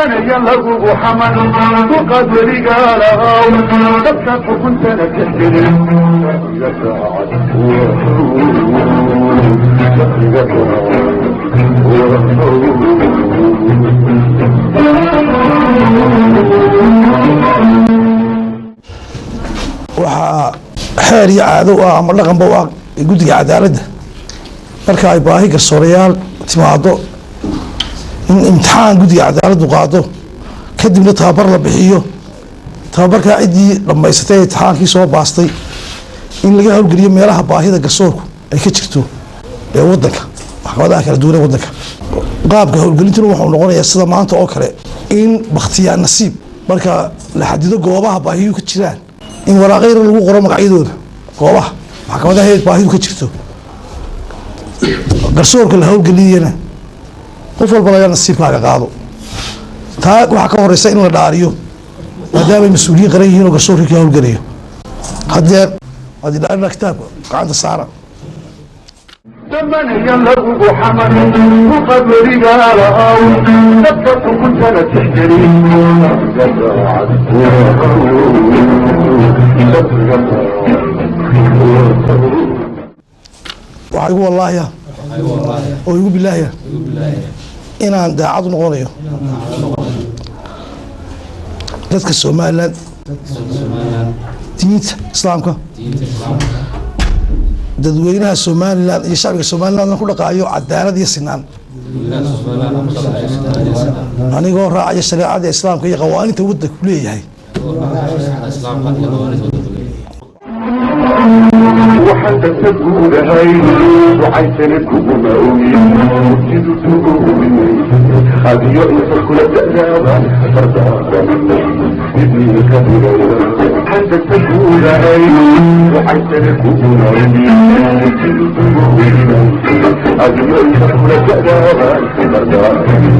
Dambanaya lagugu xaman, duqaad weligaa lahaw, dadkaad xukuntana tixgelin. Sharciga daacad, sharciga daacad. Waxaa xeer iyo caado u ah ama dhaqanba u ah guddiga cadaaladda, marka ay baahi garsoorayaal timaado, in imtixaan guddiga cadaaladdu qaado, kadibna tababar la bixiyo. Tababarkaa ciddii dhammaysatay ee imtixaankii soo baastay in laga howlgeliyo meelaha baahida garsoorku ay ka jirto ee wadanka, maxkamadaha kala duwan ee wadanka. Qaabka howlgelintuna wuxuu noqonayaa sida maanta oo kale, in bakhtiyaa nasiib marka la xadido goobaha baahiyu ka jiraan, in waraaqyar lagu qoro magacyadooda goobaha maxkamadaha baahidu ka jirto, garsoorka la howlgeliyana qof walba laga nasiibkaaga qaado. Taa waxaa ka horeysa in la dhaariyo, maadaamay mas-uuliyiin qaran yihiin oo garsoorkii ka howlgelayo. Haddeer waad idhaarina, kitaabka gacanta saara. Dambanaya lagugu xaman, duqaad weligaa lahaw, dadka xukuntana tixgelin. Sharciga daacad, sharciga daacad. Waxaa igu wallaahiya oo igu bilaahiya inaan daacad u noqonayo dadka Somaliland, diinta Islaamka, dadweynaha Somaliland iyo shacbiga Somaliland ku dhaqaayo cadaalad iyo sinaan, anigoo raacaya shareecada Islaamka iyo qawaaninta waddanku leeyahay. Waxaan danta guudahay ducaysana kuguma ogin, murtidu duubimayse adiyo inta kula da'daaba dardaarami idinka dhigaya. Waxaan danta guudahay ducaysana kuguma ogin, murtidu duubimayse adiyo inta kula da'daaba dardaarami.